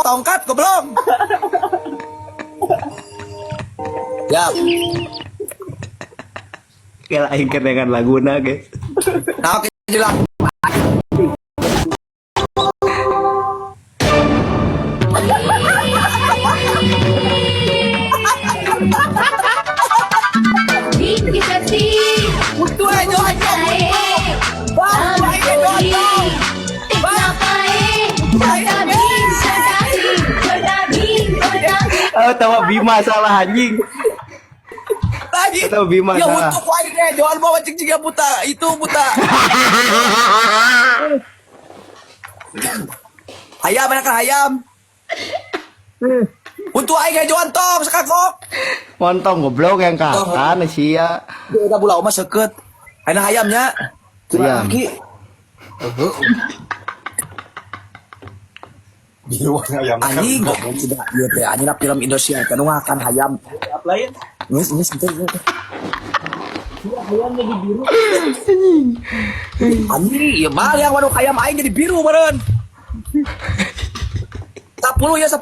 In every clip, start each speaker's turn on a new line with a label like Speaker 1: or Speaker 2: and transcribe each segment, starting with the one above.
Speaker 1: Tongkat goblok. Ya,
Speaker 2: Kayak aing kedengan laguna, guys.
Speaker 1: Nah oke jelas.
Speaker 3: Bhim की शक्ति
Speaker 1: Untuk aja aja.
Speaker 3: आए
Speaker 1: Bang,
Speaker 3: हम
Speaker 1: ayo
Speaker 3: कोई
Speaker 1: dong.
Speaker 3: टिक ना पाए। छोटा भीम, छोटा भीम, छोटा भीम, छोटा Bhim.
Speaker 2: Oh, tawa Bima salah anjing.
Speaker 1: Lagi.
Speaker 2: Atau Bima
Speaker 1: Ya
Speaker 2: salah.
Speaker 1: untuk wae deh, jual bawa cing cing buta, itu buta. Hayam enak kan hayam. Untuk aing jual tong sekakok.
Speaker 2: Montong goblok yang kakan sia.
Speaker 1: Udah bula mah seukeut. Ayeuna hayamnya.
Speaker 2: Hayam.
Speaker 1: Ki.
Speaker 4: Biru ayam.
Speaker 1: Anjing goblok tidak ieu teh anjing film Indonesia teh nu ngakan hayam.
Speaker 5: Lain.
Speaker 1: Geus geus henteu ieu teh. Anjing, ieu mah yang waduh hayam aing jadi biru meureun. 10 ya 10.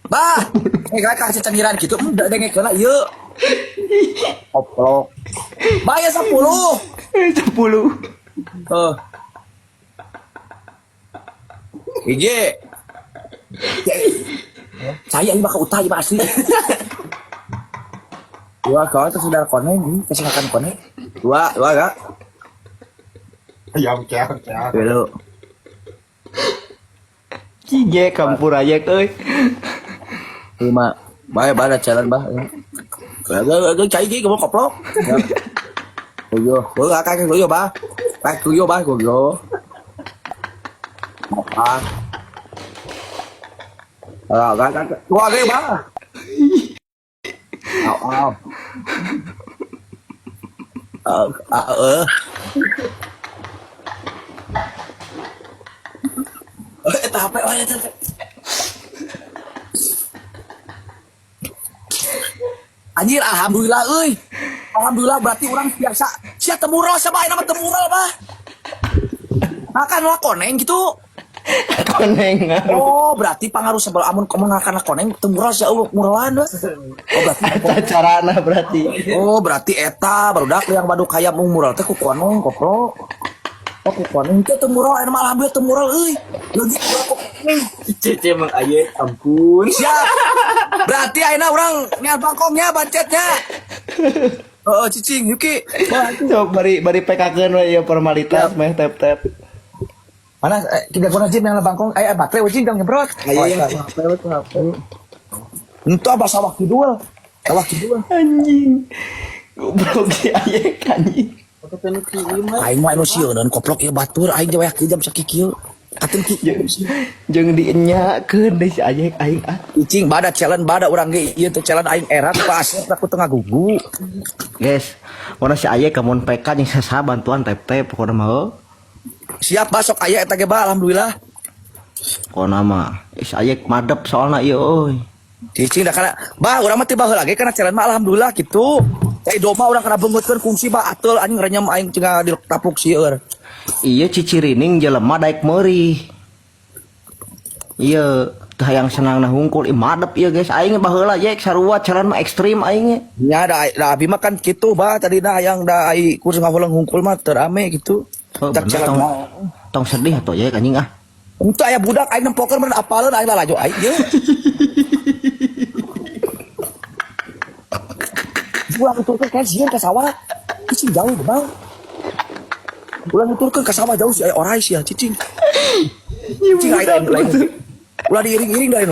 Speaker 1: Bah, kayak kasih cengiran gitu, dengek heula ieu. Koplok. Bah ya 10.
Speaker 2: 10.
Speaker 1: Eh. Hiji. Saya ini bakal utah, ini asli. Dua kau itu sudah koneng, ini kasih makan koneng. Dua, dua gak?
Speaker 4: Ayam keang keang.
Speaker 1: Dulu.
Speaker 2: Cije kampur aja euy.
Speaker 1: Lima. Bahaya, bahaya jalan bah. Gak, gak, gak, cai gini, kamu koplok. Kuyo, kuyo, kakek kuyo bah. Kakek kuyo bah, kuyo. Apa? Ah, gak, gak, gua gak bah. Au, au. Eh, ah, eh. Eh, eta HP, oh, eta, eta. Anjir, alhamdulillah euy. Alhamdulillah berarti orang biasa. Sia temural sama ayeuna mah temural bah. Makan lah koneng gitu.
Speaker 2: Koneng.
Speaker 1: Oh, berarti pangaruh sebel amun kamu ngakan koneng temural sia eueuh muralan we. Oh, berarti
Speaker 2: Eta carana berarti.
Speaker 1: Oh, berarti eta barudak yang baduk hayam mural teh ku koneng koplok. Oh, ku koneng teh temural ayeuna mah alhamdulillah temural euy. Lagi urang ku koneng.
Speaker 5: Cece emang aye, ampun.
Speaker 1: Siap. Berarti ayeuna urang ngeal bangkongnya bancetnya. Heeh, cicing Yuki. Wah,
Speaker 2: Coba bari bari PK-keun we ieu formalitas meh tep-tep.
Speaker 1: Mana tidak guna jim yang bangkong eh baterai wajing dong nyemprot.
Speaker 5: Ayo,
Speaker 1: Oh, eta. Entah bahasa sawah kidul. Sawah kidul.
Speaker 2: Anjing. Goblok si Ayek anjing.
Speaker 1: Aing mah anu sieun koplok ieu batur aing jawah jam sakikieu. Katen ki.
Speaker 2: Jeung dienyakeun deui si Ayek aing ah.
Speaker 1: Cicing bada challenge bada urang ge ieu teh challenge aing era ku Asep aku teu ngagugu.
Speaker 2: Guys, mana si Ayek kamun PK jeung sesa bantuan tep-tep pokona mah heuh.
Speaker 1: Siap basok aya eta ge ba alhamdulillah.
Speaker 2: Pokona mah si Ayek madep soalna ieu euy.
Speaker 1: Cicing da kana bah urang mah teu baheula ge kana challenge mah alhamdulillah gitu. Cai doma urang kana beungeutkeun kungsi bah ateul anjing renyem aing cenah ditapuk sieun.
Speaker 2: Iya cicirining jelema daek meurih. Iya, teu hayang senang na hungkul ih madep ieu guys. Aing baheula yek sarua jalan mah ekstrim aing ge.
Speaker 1: Ya da, da abi mah kan kitu bah tadi nah yang da ai kurang ngahuleng hungkul mah teu rame gitu.
Speaker 2: Oh,
Speaker 1: Cak
Speaker 2: bener,
Speaker 1: jalan
Speaker 2: tong,
Speaker 1: mah.
Speaker 2: tong sedih atuh yek anjing ah.
Speaker 1: Untuk aya budak aing nempokeun meureun apaleun aing lalajo aing ye. Ulah nuturkeun ka sieun ka sawah. Cicing jauh bang. Ulah nuturkeun ka sawah jauh si aya orai sia cicing. Cicing aing lain. Ulah diiring-iring dari